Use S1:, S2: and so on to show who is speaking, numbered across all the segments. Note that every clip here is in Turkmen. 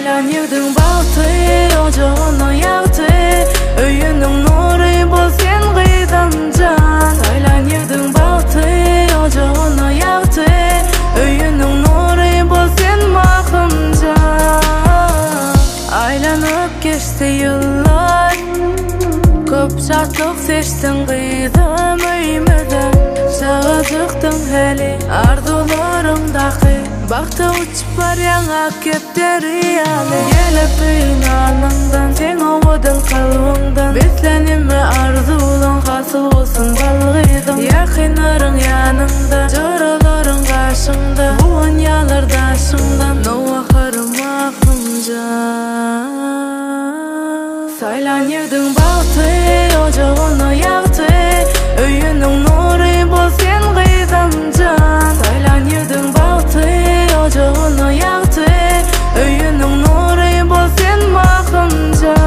S1: Saýlan ýigdiň bagty, ojagyna ýagty, Öýüniň nury bol sen gyzym jan. Saýlan ýigdiň bagty, ojagyna ýagty, Öýüniň nury bol sen mahym jan. Aýlanyp geçdi ýyllar, Köp şatlyk seçdiň gyzym öýmüze. Çagajykdyň häli, arzuwlaryňdaky Bagta uçup barýaň ak kepderi ýaly. Gelip gynanyňdan, seň owadan kalbyňdan Beslenime arzuwlaň hasyl bolsun bal gyzym. Ýakynlaryň ýanyňda, joralaryň gaşyňda, Guwanýarlar daşyňdan, nowbaharym ahymjan. Saýlan ýigdiň bagty, ojagyna ýagty, Öýüniň nury bol sen gyzym jan. Saýlan ýigdiň bagty, ojagyna ýagty, Öýüniň nury bol sen mahym jan.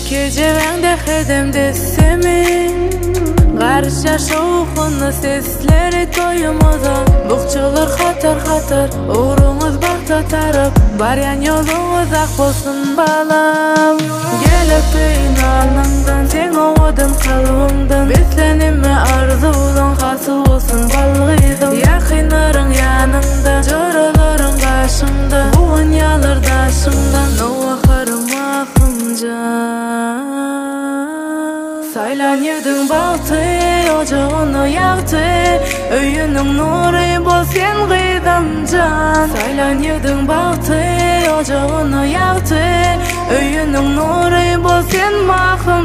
S1: Kejebäňde hedem dessemi, Garyşýar şowhunly sesleri toýumyza. Bukjalar hatar-hatar, ugruňyz bagta tarap, Barýan ýoluňyz ak bolsun balam. Gel öpeýin alnyňdan, seň owadan kalbyňdan, Beslenime arzuwlaň hasyl bolsun bal gyzym. Ýakynlaryň ýanyňda, joralaryň gaşyňda, Guwanýarlar daşyňdan, nowbaharym ahymjan. Saýlan ýigdiň bagty, ojagyna ýagty, Öýüniň nury bol sen gyzym jan. Saýlan ýigdiň bagty, ojagyna ýagty, Öýüniň nury bol sen mahym.